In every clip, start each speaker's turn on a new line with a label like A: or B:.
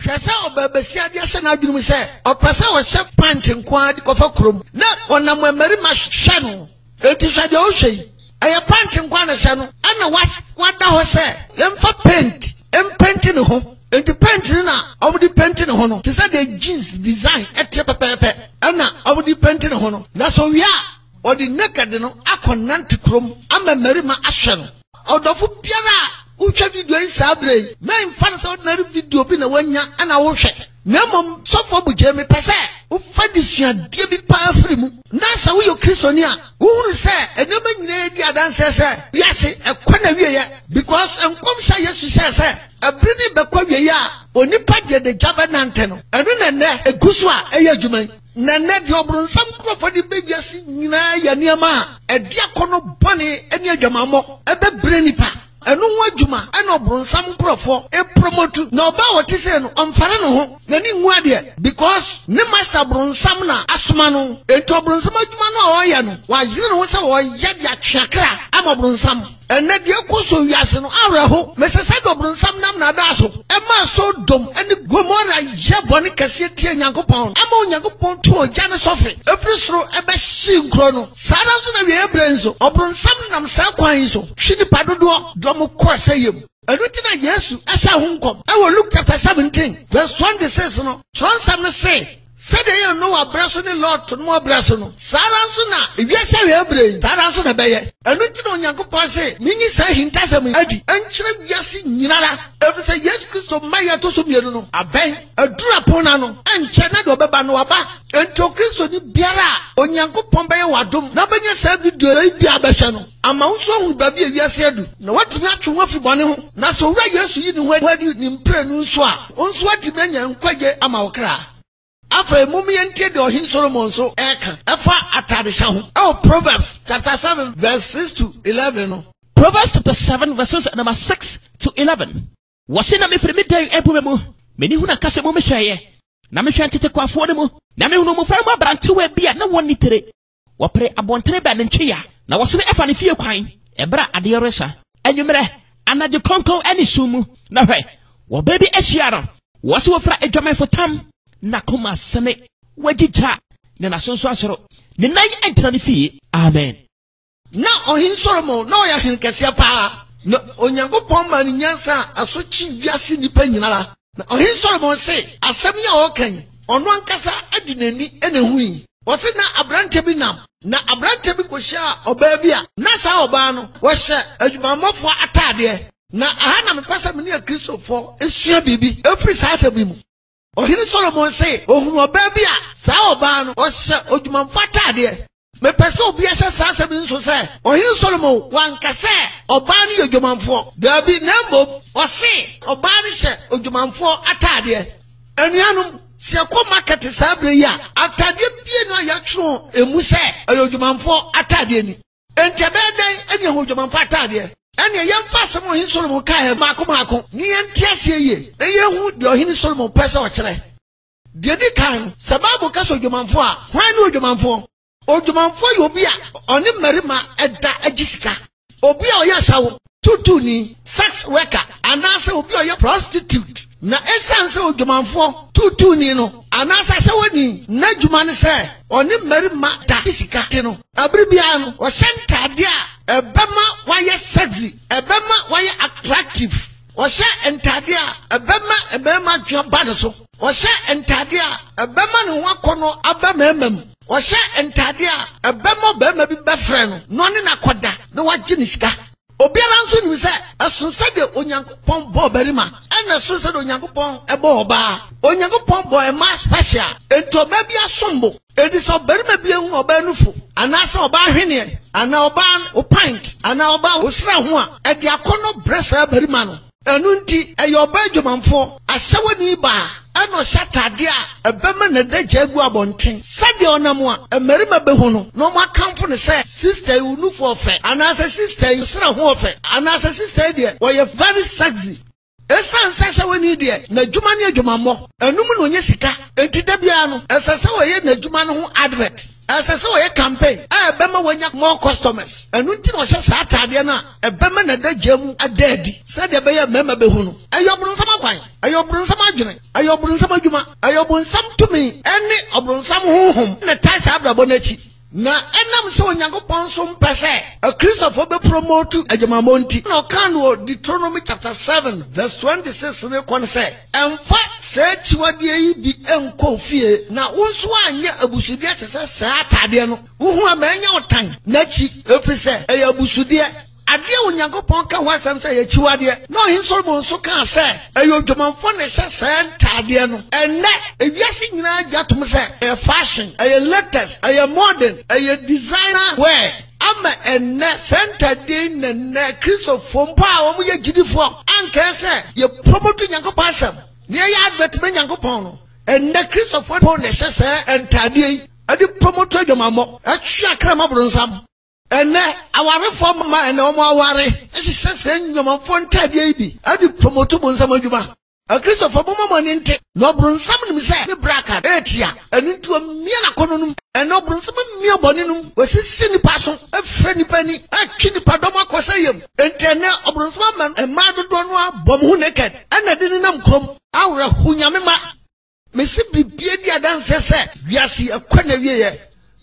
A: Hwɛ sɛ ɔbaabasia de ahyɛ n'adwene mu sɛ ɔpɛ sɛ ɔhyɛ pant nko ara de kɔfa kurom na ɔnam mmarima hwɛ no. Enti hwɛ deɛ ɔhwɛ yi, ɛyɛ pant nko ara na ɛhyɛ no, ɛna wada hɔ sɛ yɛmfa paint mpenti ne ho. Enti paint no na wɔde penti ne ho no, te sɛ deɛ jeans design ɛteɛ pɛpɛɛpɛ ɛna wɔde penti ne ho no. Na sɛ ɔwie a, ɔde naked no akɔnante kurom ama mmarima ahwɛ no. Ɔdɔfo biara a wohwɛ video yi saa bere yi, mɛmfa no sɛ ordinary video bi na woanya na wohwɛ, na mmom sɔfo Abugyee, mepɛ sɛ wofa adesuadeɛ bi paa firi mu. Na sɛ woyɛ Kristoni a, wohunu sɛ nneɛma nyinaa di adanseɛ sɛ wiase ɛkɔ n'awieɛ, because nkɔmhyɛ a Yesu hyɛɛ sɛ ɛbere no rebɛkɔ awieɛ a onipa deɛ n'agya bɛnante no, ɛno na ɛnnɛ ɛgu so a ɛyɛ adwuma yi. Na nnɛ deɛ ɔbronsam nkurɔfoɔ de bɛ wiase nyinaa yɛ nneɛma a ɛde akɔnnɔ bɔne ne adwamammɔ ɛbɛbrɛ nipa. Ɛno ho adwuma ɛna ɔbronsam nkurɔfoɔ ɛpromotu. Na ɔbaa a ɔte sei no ɔmfɛre ne ho, n'ani nwu adeɛ because ne master bronsam na asoma no. Enti ɔbronsam adwuma no a ɔreyɛ no wayere ne ho sɛ ɔreyɛ de atwe akra ama ɔbronsam. Ɛnnɛ, deɛ ɛkɔ so wiase no awerɛho. Mese sɛdeɛ ɔbronsam nam naadaa so maa Sodom ne Gomora yɛ bɔne kɛseɛ tiaa Nyankopɔn no, ama Onyankopɔn too ogya ne sɔfe firi soro bɛhyee nkuro no, saa ara nso na awieeɛ berɛ yi nso, ɔbronsam nam saa kwan yi so twe nnipa dodoɔ de wɔn kɔ ɔsɛeɛ mu. Ɛno nti na Yesu hyɛɛ ho nkɔm wɔ Luke chapter 17 verse 26 no, twerɛnsɛm no se, Sɛdeɛ ɛyɛɛ Noa berɛ so ne Lot nom berɛ so no, saa ara nso na ewiase awieeɛ berɛ yi, saa ara nso na ɛbɛyɛ. Ɛno nti na Onyankopɔn se, Menyi saa ahintasɛm yi adi nkyerɛ wiase nyina ara, ɛfiri sɛ Yesu Kristo mmaeɛ a ɛtɔ so mmienu no abɛn, aduru apono no ano, ɛnkyɛ na deɛ ɔbɛba no waba. Enti Okristoni biara a Onyankopɔn bɛyɛ wo adom na wobɛnya saa video yi bi a bɛhwɛ no, ama wo nso ahunu baabi a wiase adu, na woatumi atwe wo ho afiri bɔne ho, na sɛ Owura Yesu yi ne ho adi ne mprenu nso a, wo nso woatumi anya nkwagye ama wo kra. Afei mom yɛntie deɛ Ɔhene Solomon nso reka ɛfa atadehyɛ ho ɛwɔ Proverbs chapter 7 verse 6 to 11 no.
B: Proverbs chapter 7 verses number 6 to 11. Wɔse na mefiri me dan mpoma mu, m'ani hunu akasa mu mehwɛeɛ, na mehwɛ ntetekwafoɔ no mu, na mehunu mmofra mu aberantewa bi a na wɔnni tire. Wɔpere abɔntene bɛn ne ntwea, na wɔsene fa ne fie kwan, ɛberɛ a adeɛ resa, anwummerɛ, anadwo kronkron ne sum mu. Na hwɛ, wɔbaa bi ahyia no, wɔse wɔfira adwamanfo tam, n'akoma asene, wagyigya, na n'aso nso asoro, ne nan ntra ne fie. Amen.
A: Ná Ɔhene Solomon na ɔyɛ hene kɛseɛ paa, na Onyankopɔn maa no nyansa a ɛso kye wiase nnipa nyinara. Na Ɔhene Solomon se asɛm yi a ɔreka yi, ɔno ankasa de n'ani na ehui. Ɔse na aberanteɛ bi nam, na aberanteɛ bi kɔhyiaa ɔbaa bi a na saa ɔbaa no, ɔhyɛ adwumammɔfoɔ ataadeɛ. Na aha na mepɛ sɛ me ne Akristofoɔ sua biribi firi saa asɛm yi mu. Ɔhene Solomon se ɔhunuu ɔbaa bi a saa ɔbaa no, ɔhyɛ odwumanfoɔ ataadeɛ. Mepɛ sɛ obi hyɛ saa asɛm yi nso sɛ, Ɔhene Solomon wanka sɛ ɔbaa no yɛ odwamanfoɔ. Daabi, na mmom ɔse ɔbaa no hyɛ odwamanfoɔ ataadeɛ. Anuanom, sɛ yɛkɔ market saa berɛ yi a, ataadeɛ bie no a yɛatwerɛ emu sɛ ɛyɛ odwamanfoɔ ataadeɛ ni. Enti ɛbɛyɛ dɛn ne yɛahu odwamanfoɔ ataadeɛ? Ɛnneɛ yɛmfa asɛm a Ɔhene Solomon kaeɛ mmaako mmaako na yɛnte aseɛ yie na yɛnhu deɛ Ɔhene Solomon pɛ sɛ ɔkyerɛ. Deɛ ɛdi kan no, sɛ Bible ka sɛ odwamanfoɔ a, hwan ne odwamanfoɔ? Odwamanfoɔ yɛ obi a ɔne mmarima da gye sika, obi a ɔyɛ asawo, tuutuuni, sex worker, anaasɛ obi a ɔyɛ prostitute. Na ɛsiane sɛ odwamanfoɔ, tuutuuni no, anaasɛ asawoni n'adwuma ne sɛ ɔne mmarima da gye sika nti no, bere biara no, ɔhyɛ ntaadeɛ a ɛbɛma wayɛ sexy, ɛbɛma wayɛ attractive. Ɔhyɛ ntade a ɛbɛma mmarima adwene aba ne so. Ɔhyɛ ntade a ɛbɛma ne ho akɔnnɔ aba mmarima mu. Ɔhyɛ ntade a ɛbɛma ɔbarima bi bɛfrɛ no na ɔne no akɔda na wagye ne sika. Obiara nso nim sɛ ɛsono sɛdeɛ Onyankopɔn bɔɔ barima ɛna ɛsono sɛdeɛ Onyankopɔn bɔɔ ɔbaa. Onyankopɔn bɔɔ mmaa special, enti ɔbaa biara som bo. Enti sɛ ɔbarima bi ahu ɔbaa nufu, anaasɛ ɔbaa hweneɛ, anaa ɔbaa wo pint, anaa ɔbaa wo srɛ ho a, ɛde akɔnnɔ brɛ saa barima no. Ɛno nti, ɛyɛ ɔbaa adwamanfoɔ, ahyɛwani baa, ɛna ɔhyɛ ataadeɛ a ɛbɛma n'adagya agu abɔnten, sɛdeɛ ɔnam a, mmarima bɛhu no na wɔakamfo no sɛ, Sista yi, wo nufu ɔfɛ, anaasɛ Sista yi, wo srɛ ho ɔfɛ, anaasɛ Sista yi deɛ, ɔyɛ very sexy. Esiane sɛ ahyɛwani deɛ, n'adwuma ne adwamammɔ, ɛno mu na ɔnya sika, enti da biara no, ɛsɛ sɛ ɔyɛ n'adwuma no ho advert. Ɛsɛ sɛ ɔyɛ campaign a ɛbɛma wanya more customers. Ɛno nti na ɔhyɛ saa ataadeɛ no a ɛbɛma n'adagya mu ada adi sɛdeɛ ɛbɛyɛ mmarima bɛhu no. Ɛyɛ ɔbronsam akwan, ɛyɛ ɔbronsam adwene, ɛyɛ ɔbronsam adwuma, ɛyɛ ɔbonsam tumi ne ɔbronsam honhom na ɛtae saa abrabɔ no akyi. Na ɛnam sɛ Onyankopɔn nso mpɛ sɛ Akristofoɔ bɛpromotu adwamammɔ nti, na ɔkaa no wɔ Deuteronomy chapter 7 verse 26 rekɔ no sɛ, Ɛmfa saa akyiwadeɛ yi bi nkɔ wo fie, na wo nso anyɛ abusudeɛ te sɛ saa ataadeɛ no. Wohu a ma ɛnyɛ wo tan n'akyi, ɛfiri sɛ ɛyɛ abusudeɛ. Adeɛ a Onyankopɔn ka ho asɛm sɛ ɛyɛ akyiwadeɛ, na Ɔhene Solomon nso kaa sɛ ɛyɛ odwamanfoɔ na ɛhyɛ saa ntaadeɛ no. Ɛnnɛ, ewiase nyinaa gye atom sɛ ɛyɛ fashion, ɛyɛ latest, ɛyɛ modern, ɛyɛ designer wear. Ama ɛnnɛ, saa ntaadeɛ yi na nnɛ Kristofoɔ mpo a wɔyɛ gyidifoɔ ankae sɛ yɛ promote Nyankopɔn asɛm na yɛyɛ advert ma Nyankopɔn no. Ɛnnɛ Kristofoɔ mpo na ɛhyɛ saa ntaadeɛ yi de promote adwamammɔ, ɛtwe akra ma boronsam. Ɛnnɛ, awarefoɔ mma ɛnɛ wɔn aware hyehyɛ saa nnwamanfoɔ ntaadeɛ yi bi de promoto bonsam adwuma. Akristofoɔ, momma mo ani nte. Na ɔbronsam nim sɛ ne berɛ aka retia, ɛno nti wamia n'akɔnnɔ no mu. Ɛnnɛ ɔbronsam amia bɔne no mu, wasisi nnipa aso, afira nnipa ani, atwe nnipadɔm akɔ sɛ yam. Enti ɛnnɛ ɔbronsam ama mmaa dodoɔ no ara bɔ wɔn ho naked ɛna de nenam kurom. Awerɛho Nyame mma. Mese biribiara di adanseɛ sɛ wiase yi ɛkɔ n'awieɛ.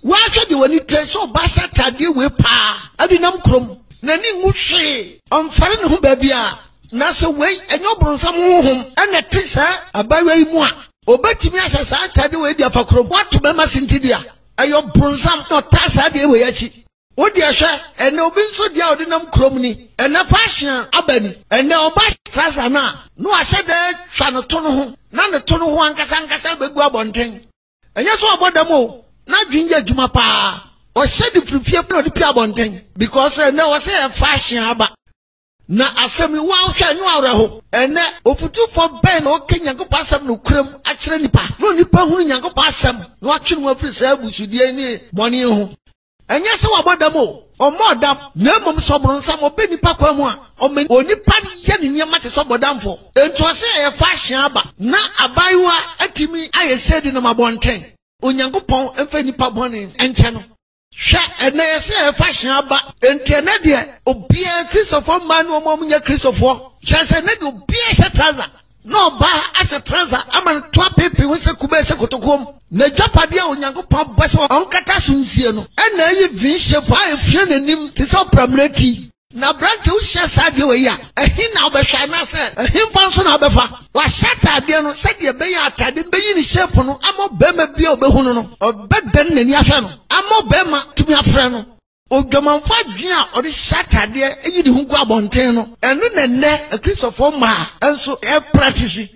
A: Woahwɛ deɛ w'ani tua yi sɛ ɔbaa hyɛ ataadeɛ wei paa de nam kurom, n'ani nwu hwee, ɔmfɛre ne ho baabiara. Na sɛ wei ɛnyɛ ɔbronsam honhom na ɛte saa abaayewa yi mu a, ɔbɛtumi ahyɛ saa ataadeɛ wei de afa kurom, wato bɛrima sintidua. Ɛyɛ ɔbronsam na ɔtaa saa adeɛ wei akyi. Wo deɛ hwɛ, ɛnɛ obi nso deɛ a ɔde nam kurom ni, ɛnɛ fashion aba ni, ɛnɛ ɔba trouser no a, na wahyɛ dɛ atwa ne to no ho, na ne to no ho ankasa ankasa bɛgu abɔnten. Ɛnyɛ sɛ ɔbɔ dam o, n'adwene yɛ adwuma paa. Ɔhyɛ de firi fie na ɔde pue abɔnten because ɛnɛ ɔsɛ yɛ fashion aba. Na asɛm yi, woanhwɛ a, ɛnyɛ wo awerɛho? Ɛnnɛ, ɔfotufoɔ bɛn na ɔka Nyankopɔn asɛm nokorɛm akyerɛ nnipa, na onipa hunu Nyankopɔn asɛm na watwe ne ho afiri saa abusudeɛ yi ne bɔne yi ho? Ɛnyɛ sɛ wabɔ dam o, ɔmmɔɔ dam, na mmom sɛ ɔbronsam ɔbɛ nnipa kwan mu a, ɔma onipa yɛ ne nneɛma te sɛ ɔbɔdamfoɔ. Enti ɔsɛ ɛyɛ fashion aba na abaayewa atumi ayɛ sei de nam abɔnten. Onyankopɔn mfa nnipa bɔne nkyɛ no. Hwɛ, ɛnnɛ yɛsɛ yɛyɛ fashion aba, enti ɛnnɛ deɛ obiara, Kristofoɔ mmaa ne wɔn a wɔnyɛ Kristofoɔ, kyerɛ sɛ ɛnnɛ deɛ obiara hyɛ trouser, na ɔbaa ahyɛ trouser ama no to apeepee ho sɛ kube ɛhyɛ kotokuo mu. N'adwapadeɛ a Onyankopɔn abɔ sɛ ɔnkata so nsie no, ɛna ayi V shape a efiri n'anim te sɛ ɔpramina ti. Na aberante wohyɛ saa adeɛ wei a, ɛhe na wobɛhwɛ anaasɛ ɛhe mfa nso na wobɛfa? Wahyɛ ataadeɛ no sɛdeɛ ɛbɛyɛ a ataadeɛ no bɛyi ne shape no ama ɔbarima bi a ɔbɛhu no no, ɔbɛdane n'ani ahwɛ no ama ɔbarima tumi afrɛ no. Odwamanfo adwene a ɔde hyɛ ataadeɛ yi ne ho gu abɔnten no, ɛno na ɛnnɛ Akristofoɔ mmaa nso ɛpratisi.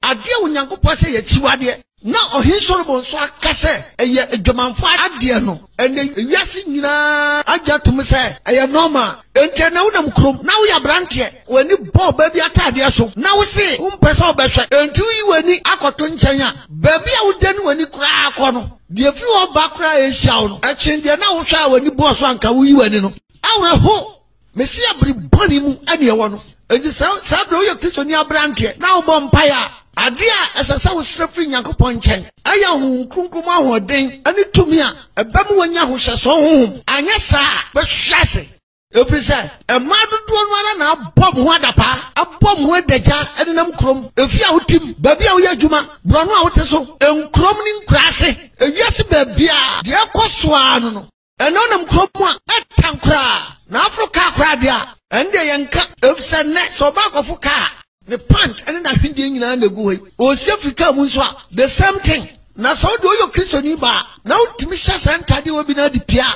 A: Adeɛ a Onyankopɔn sɛ yɛ akyiwadeɛ, na Ɔhene Solomon nso aka sɛ ɛyɛ adwamanfoɔ adeɛ no, ɛnnɛ wiase nyinaa agye atom sɛ ɛyɛ normal. Enti ɛnnɛ wonam kurom na woyɛ aberanteɛ, w'ani bɔ ɔbaa bi ataadeɛ so na wose wompɛ sɛ ɔbɛhwɛ, enti woyi w'ani akɔto nkyɛn a, baabi a wodane w'ani koraa kɔ no, deɛ ɛfiri hɔ ba koraa a ɛrehyia wo no, ɛkyen deɛ na wohwɛ a w'ani bɔɔ so a anka woyi w'ani no. Awerɛho! Mesia bere bɔne mu ɛne ɛwɔ no. Enti sɛ saa bere woyɛ Kristoni aberanteɛ na wobɔ mpaeɛ a, adeɛ a ɛsɛ sɛ wosrɛ firi Nyankopɔn nkyɛn ɛyɛ Honhom Kronkron mu ahoɔden ne tumi a ɛbɛma woanya ahohyɛsoɔ honhom. Anyɛ saa a, wobɛhwe ase. Ɛfiri sɛ mmaa dodoɔ no ara na abɔ mo ho adapaa, abɔ mo ho adagya nenam kurom, efie a wote mu, baabi a woyɛ adwuma, borɔno a wote so, nkurom ne nkuraase, ewiase baabiara, deɛ ɛkɔ so ara no no. Ɛnna ɔnam kurom a, ɛtan koraa. Na aforo kaa koraa deɛ a, ɛno deɛ yɛnka. Efisɛ nnɛ, sɛ ɔbaa kɔfo kaa a, ne pant ne n'ahwedeɛ nyinaa na egu hɔ yi. Ɔresi afiri kaa mu nso a, the same thing. Na sɛ wo deɛ woyɛ Kristoni baa na wotumi hyɛ saa ntadeɛ wɔ bi na ade pue a,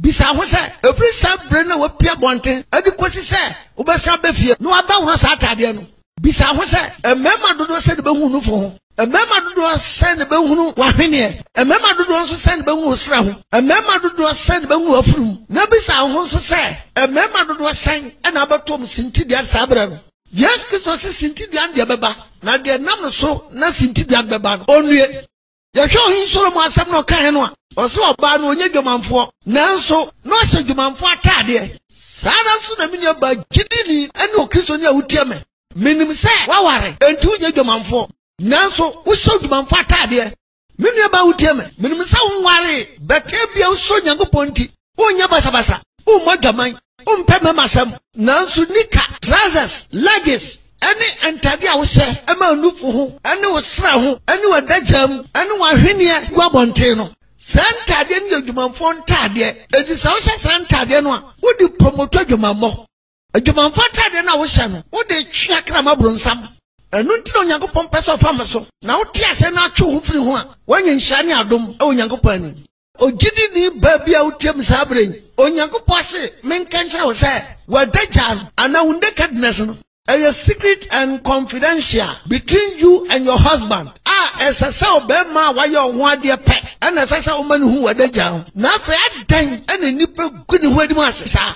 A: bisa ho sɛ, ɛfiri saa bere no a woapue abɔnten de kɔsi sɛ wobɛsan aba fie na woabɛworɔ saa ataadeɛ no, Bisa ho sɛ, 'Mmarima dodoɔ sɛn na bɛhu wo nufoɔ ho? Mmarima dodoɔ sɛn na bɛhunu w'ahweneɛ? Mmarima dodoɔ nso sɛn na bɛhunu wo serɛ ho? Mmarima dodoɔ sɛn na bɛhunu w'afurum? Na bisa wo ho nso sɛ, 'Mmarima dodoɔ sɛn na abɛto wɔn sintidua saa berɛ no? Yesu Kristo se sintidua no deɛ bɛba, na deɛ ɛnam no so na sintidua no bɛba no, ɔnnue. Yɛhwɛ Ɔhene Solomon asɛm na ɔkaeɛ no a, ɔse ɔbaa no ɔnyɛ dwamanfoɔ, nanso na ɔhyɛ dwamanfoɔ ataadeɛ. Saa ara nso na me nuabaa gyidini ne Okristoni a wotie me, menim sɛ woaware, enti wonyɛ dwamanfoɔ, nanso wohyɛ odwamanfoɔ ataadeɛ. Me nua baa wotie me, menim sɛ wonwaree, but ebia wosuro Nyankopɔn nti, wonyɛ basabasa, wommɔ adwaman, wompɛ mmarima asɛm, nanso nika, trousers, leggings, ne ntade a wohyɛ ma nufu ho ne wo srɛ ho ne w'adagyaa mu ne w'ahweneɛ gu abɔnten no, saa ntadeɛ no yɛ adwumanfoɔ ntadeɛ. Enti sɛ wohyɛ saa ntadeɛ no a, wode promoto adwamammɔ. Adwumanfoɔ ntadeɛ no a wohyɛ no, wode twe akra ma bronsam. Ɛno nti na Onyankopɔn pɛ sɛ ɔfa me so na wote aseɛ na atwe wo ho firi ho a, woanya nhyira ne adom wɔ Onyankopɔn anim. Ogyidini baa bi a wotie me saa berɛ yi, Onyankopɔn se menka nkyerɛ wo sɛ w'adagyaa no anaa wo nakedness no, ɛyɛ secret and confidential between you and your husband a ɛsɛ sɛ ɔbarima a wayɛ wo ho adeɛ pɛ ɛna ɛsɛ sɛ woma no hu w'adagyaa ho. Na afei adɛn ɛna nnipa gu ne ho anim ase saa?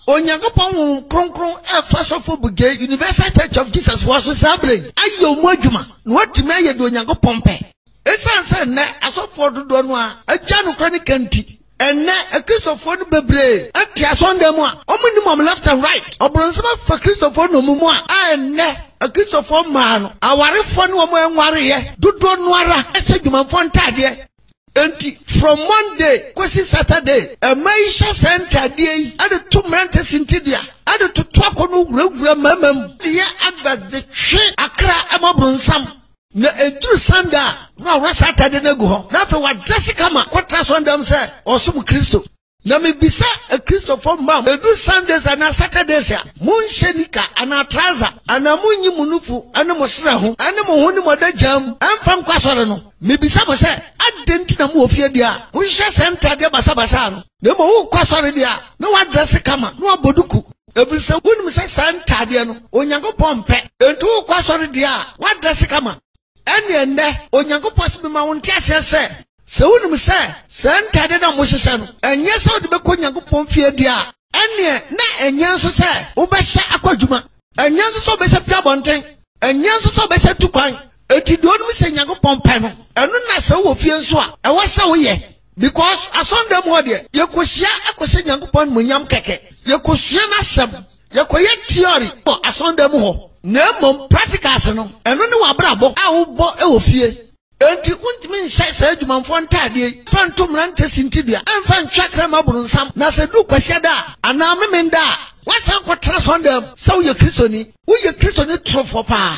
A: Onyankopɔn Honhom Kronkron ɛfa Sɔfo Bugye Universal Church of Jesus foɔ so saa berɛ yi ayɛ wɔn adwuma na wɔatumi ayɛ deɛ Onyankopɔn pɛ. Esiane sɛ nnɛ asɔfoɔ dodoɔ no ara agya nokorɛ no ka nti, ɛnnɛ Akristofoɔ no bebree te asɔndan mu a wɔnnim wɔn left and right. Ɔbronsam afa Kristofoɔ nnommum mu a ɛnnɛ Akristofoɔ mmaa no, awarefoɔ ne wɔn a ɛnwareeɛ dodoɔ no ara hyɛ adwumanfoɔ ntaadeɛ. Enti from Monday kɔsi Saturday, mmaa yi hyɛ saa ntaadeɛ yi de to mmerante sintidua, de toto akɔnnɔ wurawura mmarima mu, de yɛ advert de twe akra ma bronsam. Na eduru Sunday a, na waworɔ saa atade no agu hɔ, na afei wadrɛse kama kɔtra asɔrdan mu sɛ ɔresom Kristo. Na mibisa Akristofo mma a, eduru Sundays anaa Saturdays a, monhyɛ nika anaa trouser, anaa munnyi mo nufu ne mo serɛ ho ne mo ho ne mo adagyaa mu mfa nkɔ asɔre no? Mibisa mo sɛ, adɛn nti na mowɔ fie deɛ a, monhyehyɛ saa ntadeɛ basabasa no, na mmom wokɔ asɔre deɛ a, na woadrɛse kama na woabɔ duku? Ɛfiri sɛ wonim sɛ saa ntaadeɛ no, Onyankopɔn mpɛ. Enti wokɔ asɔre deɛ a, woadrɛse kama. Ɛnneɛ nnɛ, Onyankopɔn se mema wo nteaseɛ sɛ, sɛ wonim sɛ saa ntaadeɛ no a mohyehyɛ no, ɛnyɛ sɛ wode bɛkɔ Onyankopɔn fie deɛ a, ɛnneɛ na ɛnyɛ nso sɛ wobɛhyɛ akɔ adwuma, ɛnyɛ nso sɛ wobɛhyɛ pie abɔnten, ɛnyɛ nso sɛ wobɛhyɛ tu kwan. Enti deɛ wonim sɛ Nyankopɔn pɛ no, ɛno na sɛ wowɔ fie nso a, ɛwɔ sɛ woyɛ. Because asɔndan mu hɔ deɛ, yɛkɔhyia kɔhyɛ Nyankopɔn animuonyam kɛkɛ, yɛkɔsua n'asɛm, yɛkɔyɛ theory wɔ asɔndan mu hɔ, na mmom practicals no, ɛno ne w'abrabɔ a wobɔ wɔ fie. Enti wontumi nhyɛ saa adwumanfoɔ ntaadeɛ yi mfa nto mmeranteɛ sintidua, mfa ntwe akra mma boronsam, na sɛ ɛduru Kwasiada a, anaa Memenda a, woasan akɔtena asɔndan mu sɛ woyɛ Kristoni. Woyɛ Kristoni torofoɔ paa.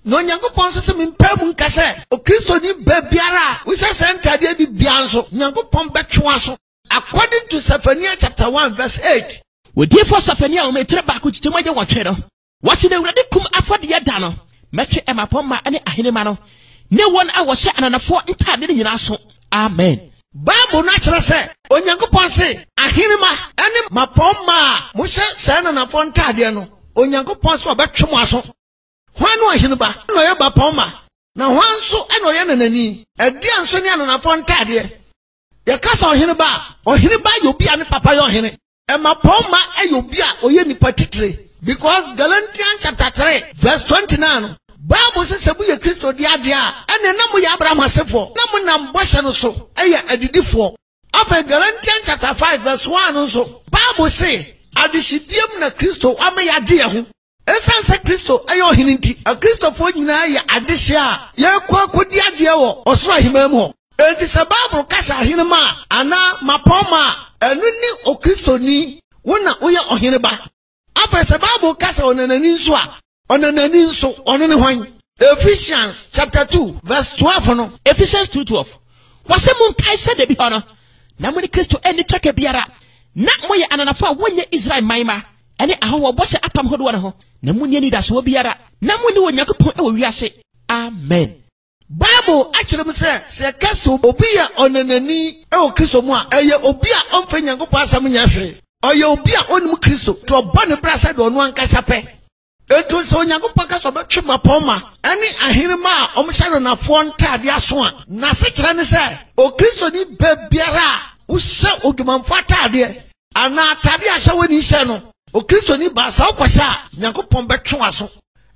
A: Na Onyankopɔn nso sɛ mempae mu nka sɛ, Okristoni ba biara a wohyɛ saa ntadeɛ bi biara nso, Onyankopɔn bɛtwe w'aso. According to Zephaniah chapter 1 verse 8.
B: Odiyifoɔ Sefania nwoma etire baako nkyekyɛmu aduɔwɔtwe no, wɔse, Na Awurade kum afɔdeɛ da no, mɛtwe mmapɔmma ne ahenemma no, ne wɔn a wɔhyɛ ananafoɔ ntadeɛ no nyinaa aso. Amen.
A: Bible no akyerɛ sɛ Onyankopɔn se ahenemma ne mmapɔmma a mohyɛ saa ananafoɔ ntadeɛ no, Onyankopɔn se ɔbɛtwe mo aso. Hwan ne ɔhene ba na ɔyɛ bapɔmma, na hwan nso na ɔyɛ nanani? Ɛdeɛn nso ne ananafoɔ ntaadeɛ? Yɛka sɛ ɔhene ba a, ɔhene ba yɛ obi a ne papa yɛ ɔhene. Mmapɔmma yɛ obi a ɔyɛ nipa titire. Because Galatians chapter 3 verse 29 no, Bible sɛ sɛ moyɛ Kristo dea deɛ a, ɛnneɛ na moyɛ Abraham asefoɔ, na monam bɔhyɛ no so yɛ adidifoɔ. Afei Galatians chapter 5 verse 1 no nso, Bible se adehyedie mu na Kristo ama yɛade yɛn ho. Esiane sɛ Kristo yɛ Ɔhene nti, Akristofoɔ nyinaa yɛ adehyeɛ a yɛrekɔ akɔdi adeɛ wɔ ɔsoro ahemman mu hɔ. Enti sɛ Bible ka sɛ ahenemma a, anaa mmapɔmma a, ɛno ne Okristoni, wo na woyɛ ɔhene ba. Afei sɛ Bible ka sɛ ɔnanani nso a, ɔnanani nso, ɔno ne hwan? Ephesians chapter 2 verse 12 no.
B: Ephesians 2:12, Wɔse monkae sɛ da bi hɔ no, na mo ne Kristo anni twaka biara, na moyɛ ananafo a wɔnyɛ Israel man mma, ne ahɔhoɔ bɔhyɛ apam hodoɔ no ho, na monni anidasoɔ biara, na monni Onyankopɔn wɔ wiase. Amen.
A: Bible akyerɛ mu sɛ, sɛ yɛka sɛ obi yɛ ɔnanani wɔ Kristo mu a, ɛyɛ obi a ɔmfa Nyankopɔn asɛm nyɛ hwee. Ɔyɛ obi a onnim Kristo, nti ɔbɔ ne bra sɛdeɛ ɔno ankasa pɛ. Enti sɛ Onyankopɔn ka sɛ ɔbɛtwe mmapɔmma ne ahenemma a wɔhyɛ ananafoɔ ntaadeɛ aso a, n'asekyerɛ ne sɛ Okristoni ba biara a wohyɛ odwamanfoɔ ataadeɛ anaa ataadeɛ a ahyɛwani hyɛ no, Okristoni ba, sɛ wokɔhyɛ a, Nyankopɔn bɛtwe w'aso.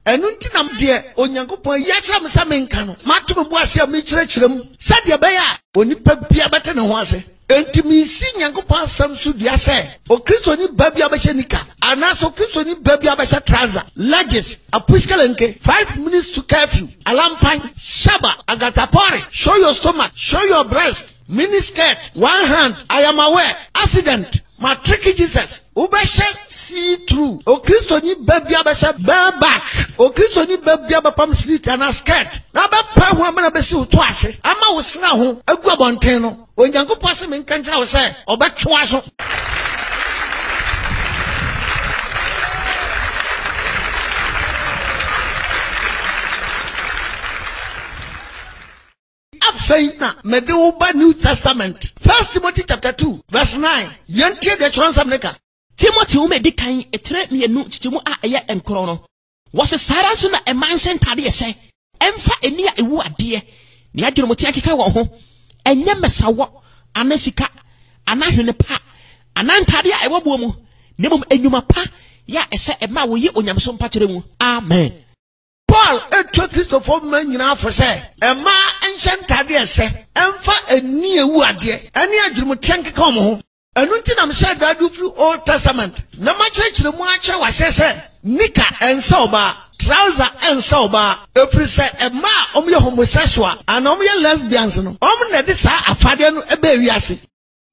A: Ɛno nti na deɛ Onyankopɔn ayi akyerɛ me sɛ menka no, mato me bo ase a mekyerɛkyerɛ mu sɛdeɛ ɛbɛyɛ a onipa biara bɛte ne ho ase. Enti mesi Nyankopɔn asɛm so dua sɛ, Okristoni ba biara bɛhyɛ nika, anaasɛ Okristoni ba biara bɛhyɛ trouser, leggings, apushkelenke, 5 minutes to curfew, alampan, shaba, agatapɔre, show your stomach, show your breast, mini skirt, one hand, I am aware, accident, Matriki Jesus, wobɛhyɛ see through. Okristoni ba bia bɛhyɛ bare back. Okristoni ba bia bɛpam slit anaa skirt na abɛpa ho amena bɛsi wo to ase ama wo sra ho agu abɔnten no. Onyankopɔn se menka nkyerɛ wo sɛ ɔbɛtwe w'aso. Afei na mede wo ba New Testament, First Timothy chapter 2 verse 9. Yɛntie deɛ twerɛnsɛm no ka.
B: Timothy nwoma edi kan etire mmienu nkyekyɛmu a ɛyɛ nkron no, wɔse saa ara nso na mmaa nhyɛ ntaade ɛsɛ, ɛmfa ani a ewu adeɛ, ne adwenemteɛ nkeka wɔn ho, ɛnyɛ mmɛsawɔ anaa sika anaa ahwene pa anaa ntaade a ɛwɔ boɔ mu, na mmom nnwuma pa yɛ a ɛsɛ mmaa a wɔyi onyamesom pa kyerɛ mu. Amen.
A: Paul tua Kristofo mma nyinaa fo sɛ mmaa nhyɛ ntade a ɛsɛ, ɛmfa ani a ewu adeɛ ne adwenemteɛ nkeka wɔn ho. Ɛno nti na mehyɛɛ da de firi Old Testament na makyerɛkyerɛ mu akyerɛ w'aseɛ sɛ nika ɛnsɛ ɔbaa, trouser ɛnsɛ ɔbaa, ɛfiri sɛ mmaa a wɔyɛ homosexual anaa wɔyɛ lesbians no, wɔn na ɛde saa afadeɛ no bɛɛ wiase.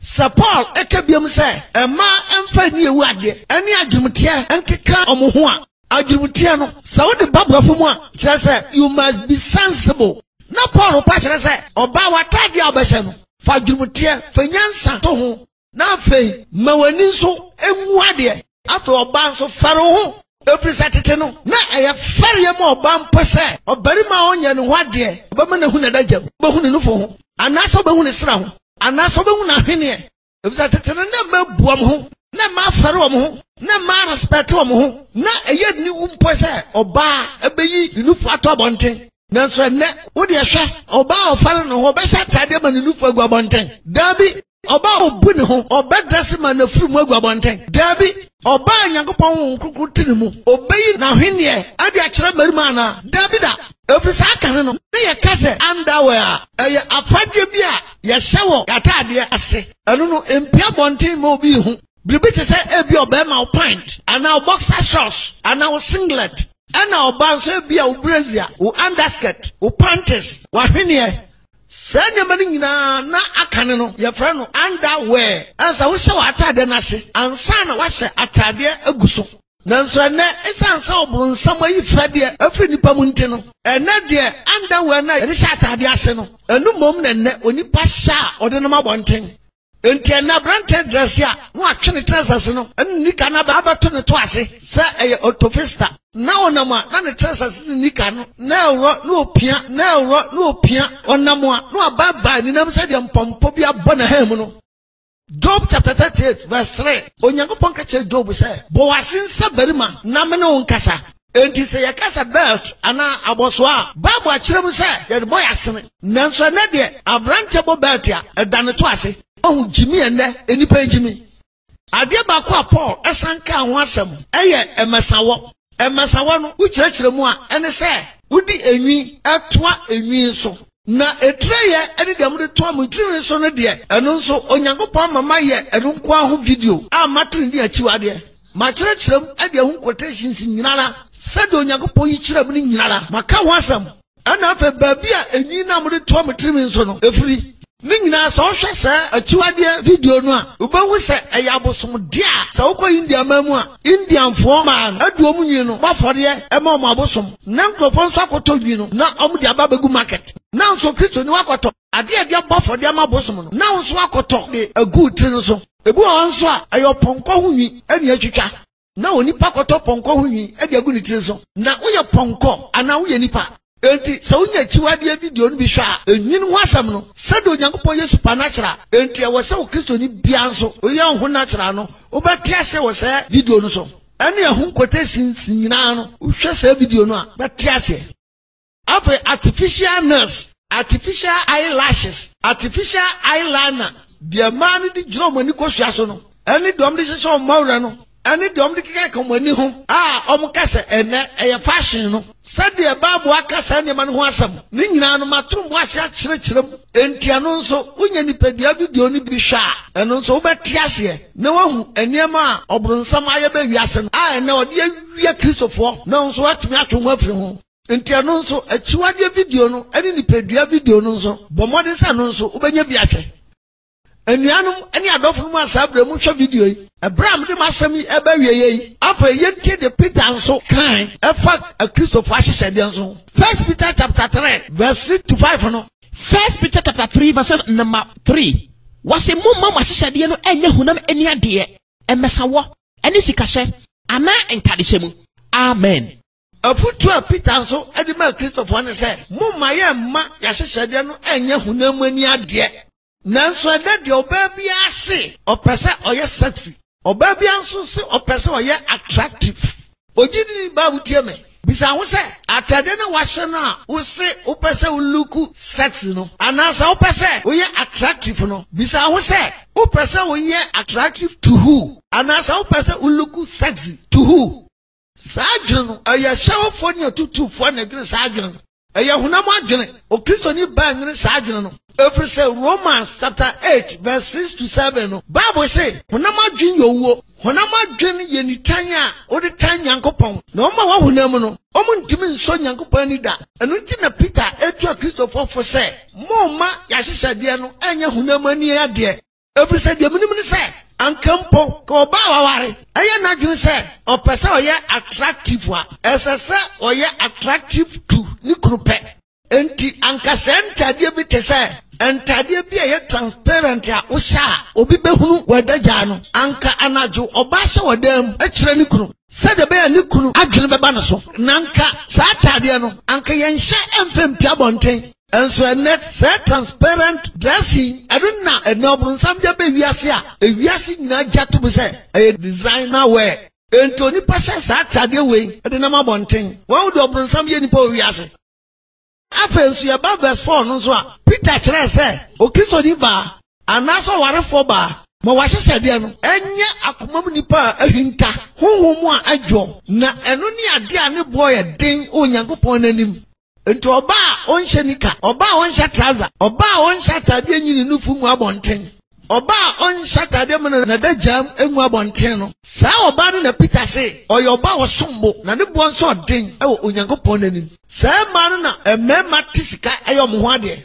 A: Sɛ Paul ka biom sɛ mmaa mfa ani ewu adeɛ ne adwenemteɛ nkeka wɔn ho a, adwenemteɛ no, sɛ wode ba borɔfo mu a, kyerɛ sɛ you must be sensible. Na Paul pa kyerɛ sɛ ɔbaa w'ataadeɛ a wobɛhyɛ no, fa adwenemteɛ, fa nyansa to ho, na afei ma w'ani nso nwu adeɛ. Afei ɔbaa nso, fɛre wo ho, ɛfiri sɛ tete no, na ɛyɛ fɛreɛ ma ɔbaa mpo sɛ ɔbarima a ɔnyɛ ne ho adeɛ, ɔbɛma no ahu n'adagya mu, ɔbɛhu ne nufo ho, anaasɛ ɔbɛhu ne sra ho, anaasɛ ɔbɛhu n'ahweneɛ. Ɛfiri sɛ tete no, na mmaa bu wɔn ho, na mmaa fɛre wɔn ho, na mmaa respɛte wɔn ho, na ɛyɛ aniwu mpo sɛ ɔbaa bɛyi ne nufu ato abɔnten. Nanso ɛnnɛ, wo deɛ hwɛ, ɔbaa a ɔfɛre ne ho, ɔbɛhyɛ ataadeɛ ma ne nufu agu abɔnten? Daabi! Ɔbaa a obu ne ho, ɔbɛdrɛse ma n'afuru mu agu abɔnten? Daabi! Ɔbaa a Nyankopɔn Honhom Kronkron te ne mu, obeyi n'ahweneɛ adi akyerɛ mmarima anaa? Daabi da! Ɛfiri saa kane no, na yɛka sɛ underwear a, ɛyɛ afadeɛ bi a yɛhyɛ wɔ y'ataadeɛ ase. Ɛno no, empue abɔnten mma obi nhu. Biribi te sɛ ebia ɔbarima wo pant, anaa wo boxer shorts, anaa wo singlet, ɛna ɔbaa nso ebia wo brazier, wo underskirt, wo panties, w'ahweneɛ. Saa nneɛma no nyinaa na aka no no, yɛfrɛ no underwear. Ɛsɛ sɛ wohyɛ w'ataadeɛ no ase ansa na woahyɛ ataadeɛ agu so. Nanso ɛnnɛ, esiane sɛ ɔbronsam ayi fɛdeɛ afiri nnipa mu nti no, ɛnnɛ deɛ underwear no a yɛde hyɛ ataadeɛ ase no, ɛno mmom na ɛnnɛ onipa hyɛ a ɔde nam abɔnten. Enti ɛnnɛ aberanteɛ drɛse a na watwe ne trɛsɛs no ne ne nika no abɛto ne to ase sɛ ɛyɛ otofista na ɔnam a na ne trɛsɛs ne nika no na ɛworɔ na ɔpia na ɛworɔ na ɔpia ɔnam a na wabaebae ne nam sɛdeɛ mpɔmpɔ bi abɔ n'ahan mu no. Job chapter 38 verse 3 Onyankopɔn ka kyerɛɛ Job sɛ, Bɔ w'asen sɛ barima na me ne wo nkasa. Enti sɛ yɛka sɛ bɛlt anaa abɔsoɔ a, Bible akyerɛ mu sɛ yɛde bɔ yɛn asene. Nanso ɛnnɛ deɛ, aberanteɛ bɔ bɛlt a, ɛda ne to ase. Wahu gyimi ɛnnɛ, nnipa yi gyimi. Adeɛ baako a Paul san kaa ho asɛm yɛ mmɛsawɔ. Mmɛsawɔ no, wokyerɛkyerɛ mu a, ɛne sɛ wode enwi toa enwi so. Na etireyɛ ne deɛ mode toa mo tirinwi so no deɛ, ɛno nso Onyankopɔn ama mayɛ ɛno nko ara ho video a mato ne din Akyiwadeɛ. Makyerɛkyerɛ mu de ahu quotations nyinara sɛdeɛ Onyankopɔn yi kyerɛ mu no nyinara. Maka ho asɛm. Ɛna afei baabi a enwi no a mode toa mo tirinwi so no firi. Ne nyinaa sɛ wohwɛ saa akyiwadeɛ video no a, wobɛhu sɛ ɛyɛ abosomdeɛ a sɛ wokɔ India man mu a, Indianfoɔ mmaa no adi wɔn nwi no bɔ afɔreɛ ma wɔn abosom. Na nkurɔfoɔ nso akɔtɔ nwi no na wɔde aba abɛgu market. Na nso Kristoni wakɔtɔ adeɛ a yɛde abɔ afɔdeɛ ama abosom no na wo nso akɔtɔ de agu wo tiri no so. Ebi wɔ hɔ nso a, ɛyɛ ɔpɔnkɔ ho nwi na atwitwa. Na onipa kɔtɔ pɔnkɔ ho nwi de agu ne tiri so. Na woyɛ pɔnkɔ anaa woyɛ nipa? Enti sɛ wonya akyiwadeɛ video no bi hwɛ a, nnwene ho asɛm no sɛdeɛ Onyankopɔn yɛ su pa no akyerɛ a. Enti ɛwɔ sɛ Okristoni biara nso woyɛ wo ho natural no, wobɛte aseɛ wɔ saa video no so. Ɛne ɛho quotations nyinaa no, wohwɛ saa video no a, wobɛte aseɛ. Afei artificial nails, artificial eyelashes, artificial eyeliner, deɛ mmaa no de gyina wɔn ani kosua so no, ɛne deɛ wɔde hyehyɛ wɔn mmɔwerɛ no. ne deɛ wɔde kekaka wɔn ani ho a wɔka sɛ ɛnnɛ ɛyɛ fashion no. Sɛdeɛ Bible aka saa nneɛma no ho asɛm no nyinaa no, mato mbo ase akyerɛkyerɛ mu. Enti ɛno nso, wonya nipadua video no bi hwɛ a, ɛno nso wobɛte aseɛ na woahu nneɛma a ɔbronsam ayɛ bɛ wiase no a ɛnnɛ ɔde awia Kristofoɔ na wo nso woatumi atwe wo ho afiri ho. Enti ɛno nso, akyiwadeɛ video no ne nipadua video no nso, bɔ mmɔden sɛ ɛno nso wobɛnya bi ahwɛ. Anuanom ne adɔfo no mu a saa berɛ mu hwɛ video yi, ɛberɛ a mede m'asɛm yi ɛbɛ awieeɛ yi, afei yɛntie deɛ Peter nso kae ɛfa Akristofo ahyehyɛdeɛ nso ho. First Peter chapter 3 verse 3 to 5 no.
B: First Peter chapter 3 verses number 3. Wɔse momma mo ahyehyɛdeɛ no ɛnyɛ honam ani adeɛ, mmɛsawɔ, ne sikahyɛ, anaa ntadehyɛ mu. Amen.
A: Afotu a Peter nso de maa Kristofoɔ ne sɛ, Momma yɛmma yɛahyehyɛdeɛ no ɛnyɛ honam ani adeɛ. Nanso ɛnnɛ deɛ ɔbaa biara se ɔpɛ sɛ ɔyɛ sexy. Ɔbaa biara nso se ɔpɛ sɛ ɔyɛ attractive. Ogyidini baa wotie me, bisa ho sɛ, atadeɛ no a wahyɛ no a wose wopɛ sɛ wo look sexy no, anaasɛ wopɛ sɛ woyɛ attractive no, bisa ho sɛ, wopɛ sɛ woyɛ attractive to who? Anaasɛ wopɛ sɛ wo look sexy to who? Saa adwene no, ɛyɛ hyɛwofoɔ ne atutufoɔ na ɛdwene saa adwene no. Ɛyɛ honam adwene. Okristoni baa nwene saa adwene no. Ɛfiri sɛ Romans chapter 8 verse 6 to 7 no, Bible se, honam adwene yɛ owuo. Honam adwene yɛ nitan a wode tan Nyankopɔn. Na wɔn a wɔwɔ honam mu no, wɔntumi nsɔ Nyankopɔn ani da. Ɛno nti na Peter etu Akristofoɔ fo sɛ, Momma yɛahyehyɛdeɛ no nyɛ honam ani adeɛ. Ɛfiri sɛ deɛ menim ne sɛ, anka mpo ka ɔbaa a waware ɛyɛ n'adwene sɛ ɔpɛ sɛ ɔyɛ attractive a, ɛsɛ sɛ ɔyɛ attractive to ne kunu pɛ. Enti anka sɛ ntadeɛ bi te sɛ ntadeɛ bi a ɛyɛ transparent a wohyɛ a obi bɛhunu w'adagyaa no, anka anadwo ɔbaa hyɛ wɔ dan mu kyerɛ ne kunu sɛdeɛ ɛbɛyɛ ne kunu adwene bɛba ne so. Na anka saa atadeɛ no, anka yɛnhyɛ mfa mpia abɔnten. Nso ɛnnɛ, saa transparent dressing, ɛno na ɛnɛ ɔbronsam de abɛ wiase a, ewiase nyinaa gye ato mu sɛ ɛyɛ designer wear. Enti onipa hyɛ saa atadeɛ wei de nam abɔnten. Wɔn de ɔbronsam yɛ nipa wɔ wiase. Afei nso yɛba verse 4 no nso a, Peter kyerɛɛ sɛ Okristoni baa anaasɛ ɔwarefoɔ baa ma w'ahyehyɛdeɛ no nyɛ akoma mu nipa a ahinta, honhom mu a adwoɔ, na ɛno ne adeɛ a ne boɔ yɛ den wɔ Onyankopɔn anim. Enti ɔbaa a ɔnhyɛ nika, ɔbaa a ɔnhyɛ trouser, ɔbaa a ɔnhyɛ ataadeɛ nyi ne nufu ngu abɔnten, ɔbaa a ɔnhyɛ ataadeɛ mu na n'adagyaam ngu abɔnten no, saa ɔbaa no na Peter se ɔyɛ ɔbaa a ɔsom bo na ne boɔ nso ɔden wɔ Onyankopɔn n'anim. Saa mmaa no na mmarima te sika yɛ wɔn ho adeɛ.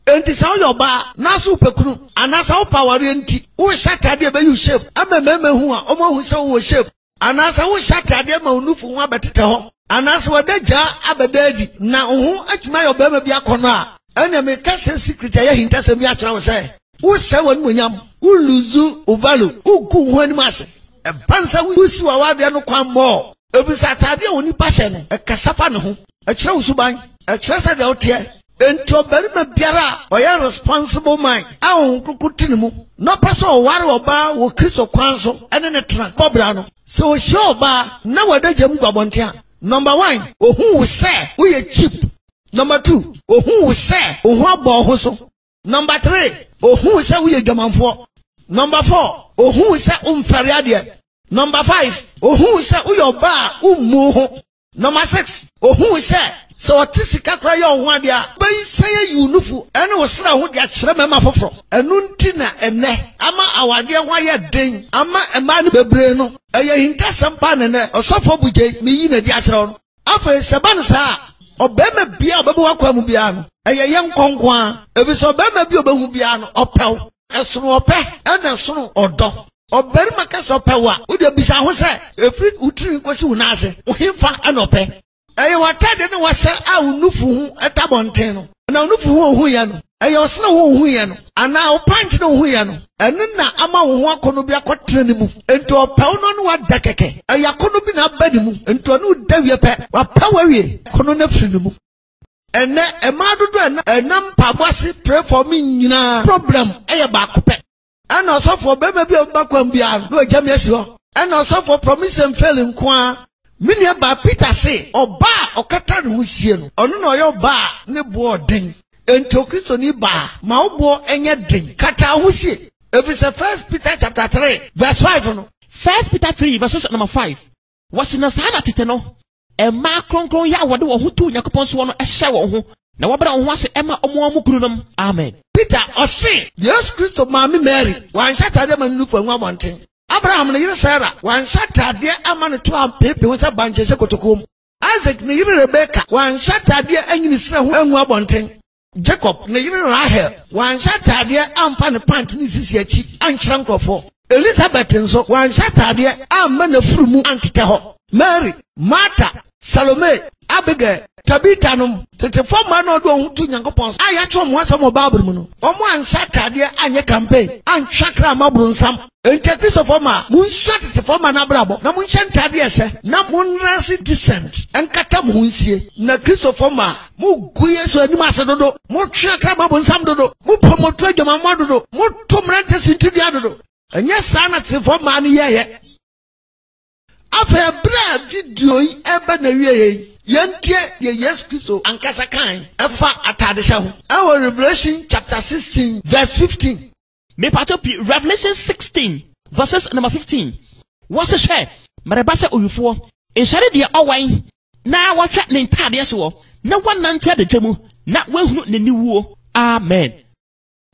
A: Enti sɛ woyɛ ɔbaa na so wopɛ kunu anaasɛ wopɛ awareɛ nti wohyɛ ataadeɛ a ɛbɛyi wo shape ama mmarima hu a wɔahu sɛ wowɔ shape anaasɛ wohyɛ ataadeɛ ma wo nufu ho abɛtetɛ hɔ anaasɛ w'adagyaa abɛda adi na wo ho atumi ayɛ ɔbarima bi akɔnnɔ a, ɛnneɛ meka sɛ secret a ɛyɛ ahintasɛm yi akyerɛ wo sɛ wosɛe w'animuonyam, wo lose wo value, wogu wo ho anim ase. Ɛba no sɛ wosi w'awadeɛ no kwan mmɔɔ, ɛfiri sɛ ataadeɛ a onipa hyɛ no, ɛkasa fa ne ho, ɛkyerɛ wo suban, ɛkyerɛ sɛdeɛ woteɛ. Enti ɔbarima biara a ɔyɛ responsible man a Honhom Kronkron te ne mu na ɔpɛ sɛ ɔware ɔbaa wɔ Kristo kwan so ne ne tena bɔ bra no, sɛ ɔhyia ɔbaa na w'adagya mu gu abɔnten a, number one, ɔhu wo sɛ woyɛ cheap. Number two, ɔhu wo sɛ wo ho abɔ wo ho so. Number three, ɔhu wo sɛ woyɛ dwamanfoɔ. Number four, ɔhu wo sɛ womfɛre adeɛ. Number five, ɔhu wo sɛ woyɛ ɔbaa a wommu wo ho. Number 6, Ohuu sɛ, sɛ ɔte sika koraa yɛ wo ho adeɛ a, wobɛyisan ayi wo nufu ne wo srɛ ho de akyerɛ mmarima foforɔ. Ɛno nti na ɛnnɛ ama awadeɛ ho ayɛ den ama mmaa no bebree no. Ɛyɛ ahintasɛm paa na ɛnnɛ Ɔsɔfoɔ Bugyei meyi no adi akyerɛ wo no. Afei sɛ ɛba no saa a, ɔbarima biara a ɔbɛbɔ w'akwan mu biara no, ɛyɛ yɛnkɔ nko ara, ɛfiri sɛ ɔbarima bi a ɔbɛhu biara no, ɔpɛ wo. Ɛsono ɔpɛ ɛna ɛsono ɔdɔ. Ɔbarima ka sɛ ɔpɛ wo a, wo deɛ bisa ho sɛ, ɛfiri wo tirinwi kɔsi wo nan ase, wo hefa na ɔpɛ? Ɛyɛ w'atadeɛ ne w'ahyɛ a wo nufu ho da abɔnten no, anaa wo nufu ho a ohuiɛ no? Ɛyɛ ɔsene ho a ohuiɛ no, anaa wo pant no a ohuiɛ no? Ɛno na ama wo ho akɔnnɔ bi akɔtena ne mu. Enti ɔpɛ wo na ɔne wo ada kɛkɛ. Ɛyɛ akɔnnɔ bi na aba ne mu, enti ɔne wo da wie pɛ, wapɛ wo awie, akɔnnɔ no afiri ne mu. Ɛnnɛ, mmaa dodoɔ a ɛnam mpaebɔ ase pray for me nyinaa problem yɛ baako pɛ. Ɛna ɔsɔfoɔ bɛrima bi a ɔba kwan biara no na wagya me asi hɔ. Ɛna ɔsɔfoɔ promise and fail nko ara. Me nua baa Peter se ɔbaa a ɔkata ne ho sie no, ɔno na ɔyɛ ɔbaa a ne boɔ ɔden. Enti Okristoni baa, ma wo boɔ nyɛ den, kata wo ho sie. Efisɛ First Peter chapter 3 verse 5 no.
B: First Peter 3 verses number 5. Wɔse na saa na tete no, mmaa kronkron yɛ a wɔde wɔn ho to Onyankopɔn soɔ no hyɛ wɔn ho na wɔbrɛ wɔn ho ase ma wɔn wɔn kununom. Amen.
A: Peter, ɔse, Yesu Kristo maame Mary, wanhyɛ ataadeɛ ma ne nufu angu abɔnten. Abraham ne yere Sarah, wanhyɛ ataadeɛ amma ne to ampeepee ho sɛ bankye sɛ kotokuo mu. Isaac ne yere Rebeka, wanhyɛ ataadeɛ anyi ne srɛ ho angu abɔnten. Jacob ne yere Rahel, wanhyɛ ataadeɛ amfa ne pant ne sisi akyi ankyerɛ nkurɔfoɔ. Elizabeth nso, wanhyɛ ataadeɛ amma n'afuru mu antetɛ hɔ. Mary, Martha, Salome, Abigail, Tabitha nom, tetefoɔ mmaa na ɔde wɔn ho to Nyankopɔn so a yɛatwerɛ wɔn asɛm wɔ Bible mu no, wɔn anhyɛ ataadeɛ anyɛ campaign, antwe akra amma bronsam. Enti Akristofoɔ mmaa, monsua tetefoɔ mmaa no abrabɔ na monhyɛ ntaadeɛ ɛsɛ na monnrɛse decent nkata mo ho nsie. Na Kristofoɔ mmaa, Mogu Yesu anim ase dodo, motwe akra ma bonsam dodo, mopromoto adwamammɔ dodo, moto mmerante sintidua dodo. Ɛnyɛ saa na tefoɔ mmaa no yɛeɛ. Afei berɛ a video yi ɛbɛ na wieɛ yi, yɛntie deɛ Yesu Kristo ankasa kae ɛfa ataadehyɛ ho ɛwɔ Revelation chapter 16 verse 15.
B: Mepakyɛw pii, Revelation 16 verses number 15. Wɔse hwɛ, mereba sɛ owifoɔ, nsɔre deɛ ɔwɛn na wɔhwɛ ne ntaadeɛ soɔ, na wɔnante adagya mu, na wɔahunu n'aniwuo. Amen.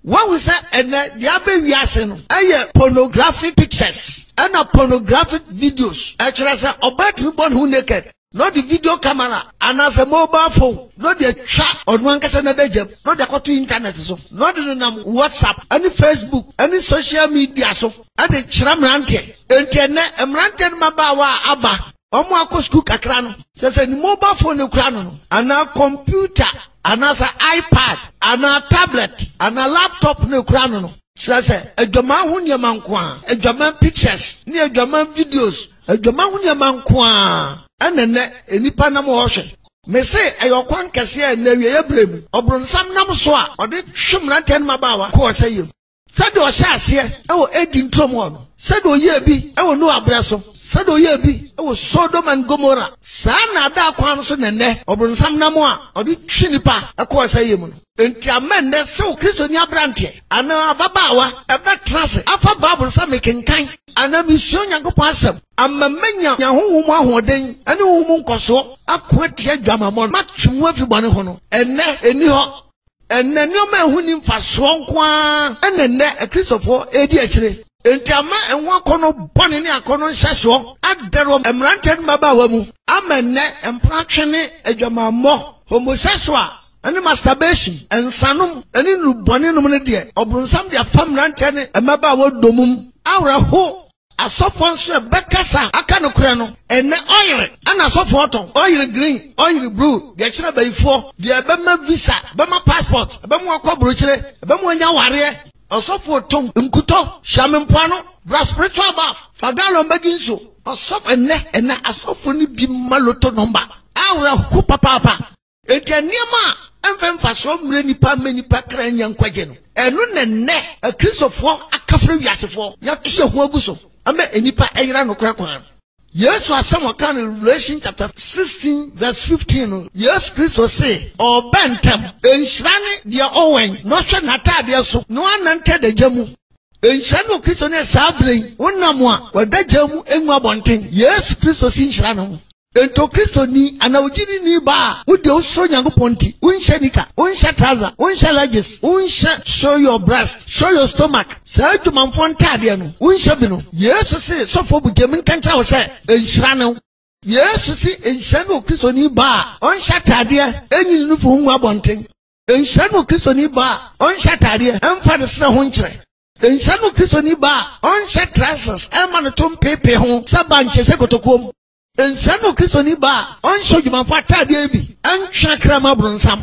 A: Woahu sɛ ɛnɛ deɛ abɛ wiase no ɛyɛ pornographic pictures ɛna pornographic videos. Ɛkyerɛ sɛ ɔbaa tumi bɔ ne ho naked na ɔde video camera anaasɛ mobile phone na ɔde atwa ɔno ankasa n'adagyam na ɔde akɔto internet so na ɔde nenam WhatsApp ne Facebook ne social media so de kyerɛ mmeranteɛ. Enti ɛnnɛ mmeranteɛ ne mmabaawa a aba wɔn akɔ sukuu kakra no, sɛ sɛ ne mobile phone no kura no no anaa computer anaasɛ iPad anaa tablet anaa laptop no kura no no, kyerɛ sɛ adwaman ho nneɛma nko a, adwaman pictures ne adwaman videos Adwaman ho nneɛma nko ara na nnɛ nnipa nam hɔ hwɛ. Mese ɛyɛ ɔkwan kɛseɛ a ɛnnɛ awieeɛ berɛ mu ɔbronsam nam so a ɔde twe mmeranteɛ ne mmabaawa kɔ ɔsɛeɛ mu. Sɛdeɛ ɔhyɛɛ aseɛ wɔ Eden turom hɔ no, sɛdeɛ ɔyɛɛ bi wɔ Noa berɛ so, sɛdeɛ ɔyɛɛ bi wɔ Sodom and Gomorrah, saa nnaadaa kwan no so na nnɛ ɔbronsam nam a ɔde twe nnipa kɔ ɔsɛeɛ mu no. Enti ama nnɛ sɛ wo Kristoni aberanteɛ anaa ababaawa bɛtena ase afa Bible sɛ mekenkan anaa mesua Onyankopɔn Asɛm ama manya honhom mu ahoɔden ne honhom mu nkɔsoɔ ako atia adwamammɔ no, matwe mu afi bɔne ho no, ɛnnɛ ɛnni hɔ. Ɛnnɛ nneɛma a ɛho nni mfasoɔ nko ara na nnɛ Akristofoɔ redi akyire. Enti ama ɛho akɔnnɔ bɔne ne akɔnnɔ nhyɛsoɔ adɛre wɔ mmeranteɛ ne mmabaawa mu ama nnɛ mpratwe ne adwamammɔ, homosexual, ne masturbation, nsanom ne nnubɔne nom no deɛ, ɔbronsam de afa mmeranteɛ ne mmabaawa domum. Awerɛho! Asɔfoɔ nso ɛbɛkasa aka nokorɛ no. Ɛnnɛ ɔyere ɛna asɔfoɔ tɔn, ɔyere green, ɔyere blue, deɛ ɛkyerɛ abayifoɔ, deɛ ɛbɛma visa, ɛbɛma passport, ɛbɛma wakɔ aburokyire, ɛbɛma wanya awareɛ. Ɔsɔfoɔ tɔn nkutɔ, hyia me mpoano, bra spiritual bath, fa gallon bɛgye nsuo. Ɔsɔfo, ɛnnɛ, ɛnnɛ asɔfoɔ no bi ma lotto number. Awerɛho papaapa. Enti nneɛma a ɛmfa mfasoɔ mmrɛ nnipa mma nnipa kra nnya nkwagye no, ɛno na nnɛ Akristofoɔ akafrɛ wiasefoɔ yɛato yɛn ho agu so ama nnipa ayera nokorɛ kwan no. Yesu asɛm a ɔkaa no Revelation chapter 16 verse 15 no, Yesu Kristo se ɔreba ntɛm. Nhyira ne deɛ ɔwɛn na ɔhwɛ n'ataadeɛ so na wannante adagya mu. Nhyira ne Okristoni a saa berɛ yi wonam a w'adagya mu ngu abɔnten. Yesu Kristo se nhyira ne ho. Enti Okristoni anaa ogyidini ba a, wo deɛ wosuro Nyankopɔn nti, wonhyɛ nika, wonhyɛ trouser, wonhyɛ leggings, wonhyɛ show your breast, show your stomach, saa adwumanfoɔ ntaadeɛ no, wonhyɛ bi no. Yesu se, Sɔfoɔ Bugyem nka nkyerɛ wo sɛ, nhyira ne wo. Yesu se, nhyira ne Okristoni ba a ɔnhyɛ ataadeɛ, ɛnyi ne nufu ho ngu abɔnten. Nhyira ne Okristoni ba a ɔnhyɛ ataadeɛ, ɛmfa ne serɛ ho nkyerɛ. Nhyira ne Okristoni ba a ɔnhyɛ trousers, ɛmma ne to mpeepee ho sɛ bankye sɛ kotokuo mu. Nhyira ne Okristoni ba a ɔnhyɛ odwumafo ataadeɛ yi bi ntwe akra ma bronsam.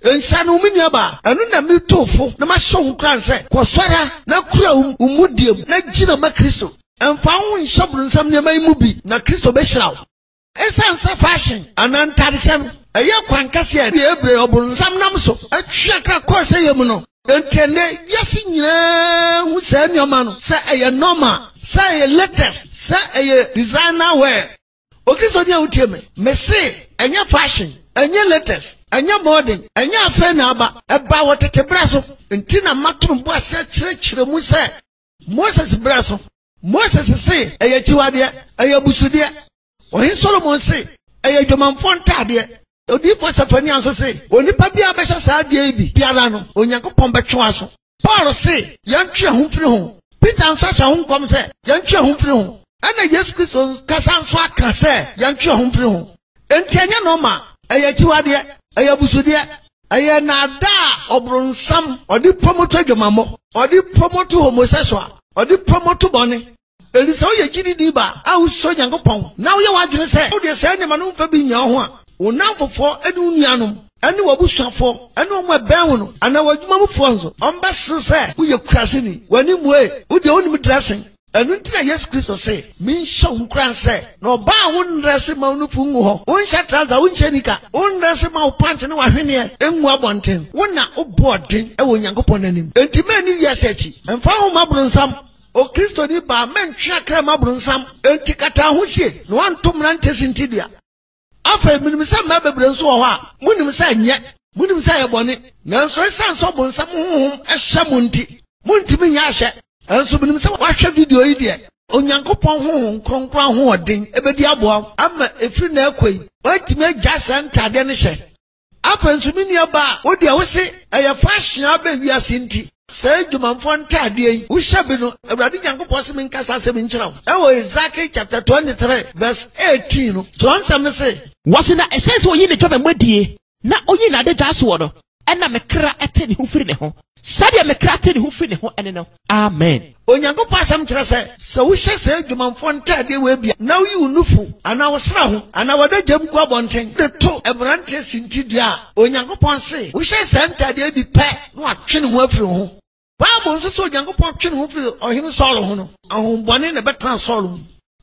A: Nhyira ne wo me nuabaa, ɛno na meretu wo fo na mahyɛ wo nkuran sɛ, kɔ so ara na kura wo mudie mu na gyina ma Kristo. Mfa wo ho nhyɛ bronsam nneɛma yi mu bi na Kristo bɛhyira wo. Esiane sɛ fashion anaa ntadehyɛ no ɛyɛ kwan kɛse a ɛbere ɔbronsam nam so twe akra kɔ ɔsɛeɛ mu no nti, ɛnnɛ wiase nyinaa hu saa nneɛma no sɛ ɛyɛ normal. Sɛ ɛyɛ latest, sɛ ɛyɛ designer wear. Okristoni a wotie me, mese ɛnyɛ fashion, ɛnyɛ latest, ɛnyɛ modern, ɛnyɛ afei na aba, ɛbaa wɔ tete berɛ so. Nti na mato me bo ase akyerɛkyerɛ mu sɛ Moses berɛ so. Moses se ɛyɛ akyiwadeɛ, ɛyɛ abusudeɛ. Ɔhene Solomon se ɛyɛ adwamanfoɔ ntaadeɛ. Odiyifoɔ Sefania nso se onipa biara bɛhyɛ saa adeɛ yi bi biara no, Onyankopɔn bɛtwe w'aso. Paul se yɛntwe yɛn ho mfiri ho. Peter nso ahyɛ ho nkɔm sɛ yɛntwe yɛn ho mfiri ho. Ɛna Yesu Kristo kasa nso aka sɛ yɛntwe yɛn ho mfiri ho. Enti ɛnyɛ nɔɔma, ɛyɛ akyiwadeɛ, ɛyɛ abusudeɛ, ɛyɛ nnaadaa a ɔbronsam ɔde promoto adwamammɔ, ɔde promoto homosexual, ɔde promoto bɔne. Enti sɛ woyɛ gyidini ba a wosuro Nyankopɔn na woyɛ w'adwene sɛ wodeɛ saa nneɛma no mfa bi nyɛ wo ho a, wo nnamfofoɔ ne wo nuanom ne w'abusuafoɔ ne wɔn a ɛbɛn wo no anaa w'adwuma mufoɔ nso, wɔbɛsere sɛ woyɛ kuraseni, w'ani mmuee, wo deɛ wonnim dressing. Ɛno nti na Yesu Kristo se, Menhyɛ wo nkuran sɛ, na ɔbaa a wonnrɛse mma wo nufu ngu hɔ, wonhyɛ trɔsa, wonhyɛ nika, wonnrɛse mma wo pant ne w'ahweneɛ ngu abɔnten, wo na wobɔ ɔden wɔ Onyankopɔn anim. Enti manni wiase akyi. Mfa wo ho mma bronsam. Okristoni baa, mɛntwe akra mma bronsam. Enti kata wo ho sie, na woanto mmerante sintidua. Afei menim sɛ mmaa bebree nso wɔ hɔ a, monim sɛ ɛnyɛ, monim sɛ ɛyɛ bɔne, nanso esiane sɛ ɔbonsam honhom hyɛ mo nti, montumi nyɛ ahyɛ. Nanso menim sɛ woahwɛ video yi deɛ, Onyankopɔn honhom kronkron ahoɔden bɛdi aboa wo ama ɛfiri nnɛ rekɔ yi, woatumi agya saa ntaadeɛ no hyɛ. Afei nso me nua baa, wo deɛ wo se ɛyɛ fashion aba wiase nti, saa adwumanfoɔ ntaadeɛ yi wohyɛ bi no, Awurade Nyankopɔn se menka saa asɛm yi nkyerɛ wo. Ɛwɔ Ezekiel chapter 23 verse 18 no, twerɛnsɛm no se.
B: Wɔse na ɛsɛ sɛ ɔyi ne dwamammu adie na ɔyi n'adagya soɔ no, ɛna me kra te ne ho firi ne ho, sɛdeɛ me kra te ne ho firi ne ho ɛne no. Amen.
A: Onyankopɔn Asɛm kyerɛ sɛ, sɛ wohyɛ saa adwumanfoɔ ntaadeɛ wei bi a, na woyi wo nufu anaa wo srɛ ho anaa w'adagyam gu abɔnten de to mmeranteɛ sintidua a, Onyankopɔn se wohyɛ saa ntaadeɛ yi bi pɛ na watwe ne ho afiri wo ho. Bible nso sɛ Onyankopɔn twe ne ho firi Ɔhene Saul ho no, ahonhommɔne na ɛbɛtenaa Saul mu.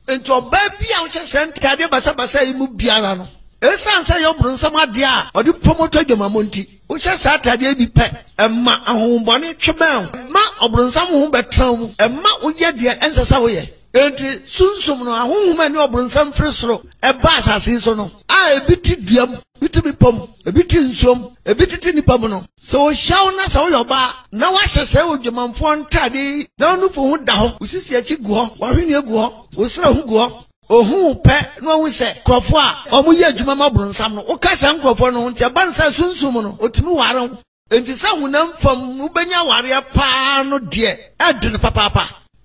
A: Enti ɔbaa bi a ɔhyɛ saa ntaadeɛ basabasa yi mu biara no, esiane sɛ ɛyɛ ɔbronsam adeɛ a ɔde promoto adwamammɔ nti, wohyɛ saa ataadeɛ yi bi pɛ, ɛma ahonhommɔne twe bɛn wo, ɛma ɔbronsam honhom bɛtena wo mu, ɛma woyɛ deɛ ɛnsɛ sɛ woyɛ. Enti sunsum no, ahonhom a ɛne ɔbronsam firi soro ba asase yi so no, a ebi te dua mu, ebi te bepɔ mu, ebi te nsuo mu, ebi tete nnipa mu no, Sɛ wɔhyia wo na sɛ woyɛ ɔbaa na woahyɛ saa odwamanfoɔ ntadeɛ yi na wo nufu ho da hɔ, wo sisi akyi gu hɔ, w'ahweneɛ gu hɔ, wo serɛ ho gu hɔ, ɔhu wo pɛ na wahu sɛ nkurɔfoɔ a wɔyɛ adwuma ma bronsam no, woka saa nkurɔfoɔ no ho nti ɛba no sɛ sunsum no ɔtumi ware wo. Enti sɛ honam fam wobɛnya awareɛ paa no deɛ, ɛdene papaapa.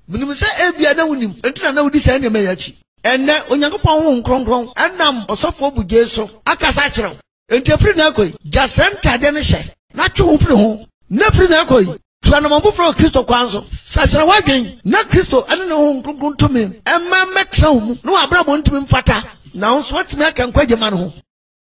A: Menim sɛ ebia na wonim nti na na wodi saa nneɛma yi akyi. Ɛnnɛ, Onyankopɔn Honhom Kronkron nam ɔsɔfoɔ Bugyee so akasa akyerɛ wo. Enti ɛfiri nnɛ rekɔ yi, gya saa ntaadeɛ no hyɛ, na twe wo ho firi ho. Na ɛfiri nnɛ rekɔ yi, tu anammɔn foforɔ wɔ Kristo kwan so. Sakyera w'adwene, na Kristo ne ne Honhom Kronkron tumi mma mmɛtena wo mu, na w'abrabɔ ntumi mfata, na wo nso woatumi aka nkwagye mma no ho.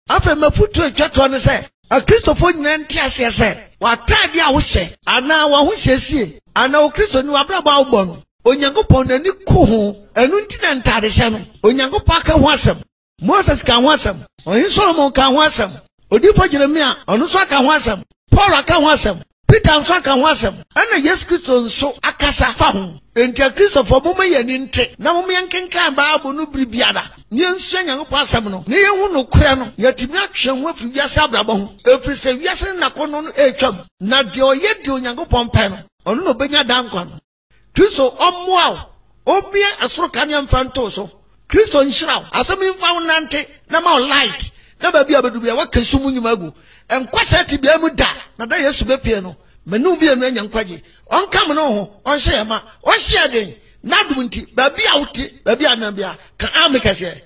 A: Afei m'afotuo a ɛtwa toɔ ne sɛ, Akristofoɔ nyinaa nte aseɛ sɛ, w'ataadeɛ a wohyɛ, anaa w'ahosiesie, anaa Okristoni w'abrabɔ a wobɔ no, Onyankopɔn n'ani ku ho. Ɛno nti na ntaadehyɛ no, Onyankopɔn aka ho asɛm. Moses kaa ho asɛm, Ɔhene Solomon kaa ho asɛm, odiyifo Jeremia ɔno nso aka ho asɛm, Paul aka ho asɛm, Peter nso aka ho asɛm, ɛna Yesu Kristo nso akasa fa ho. Enti Akristofo, momma yɛn ani nte na momma yɛnkenkan Bible no bere biara, na yɛnsua Nyankopɔn Asɛm no, na yɛnhu nokorɛ no, na yɛatumi atwe yɛn ho afiri wiase abrabɔ ho, ɛfiri sɛ wiase no n'akɔnnɔ no retwam, na deɛ ɔyɛ deɛ Onyankopɔn pɛ no, ɔno na ɔbɛnya daa nkwa no. Kristo ɔmmoa wo, ɔmmue ɛsoro kanea mfa nto wo so. Kristo nhyira wo, asɛm yi mfa wo nnante na ma wo light na baabi a bɛdu bia waka sum nnwuma agu. Nkɔ saa tebea mu da, na da Yesu bɛpue no, me ne wo mmienu anya nkwagye. Ɔnka me ne wo ho, ɔnhyɛ yɛn ma, ɔnhyɛ yɛn den. N'adom nti, baabi a wote, baabi a nam bia, ka amen kɛseɛ.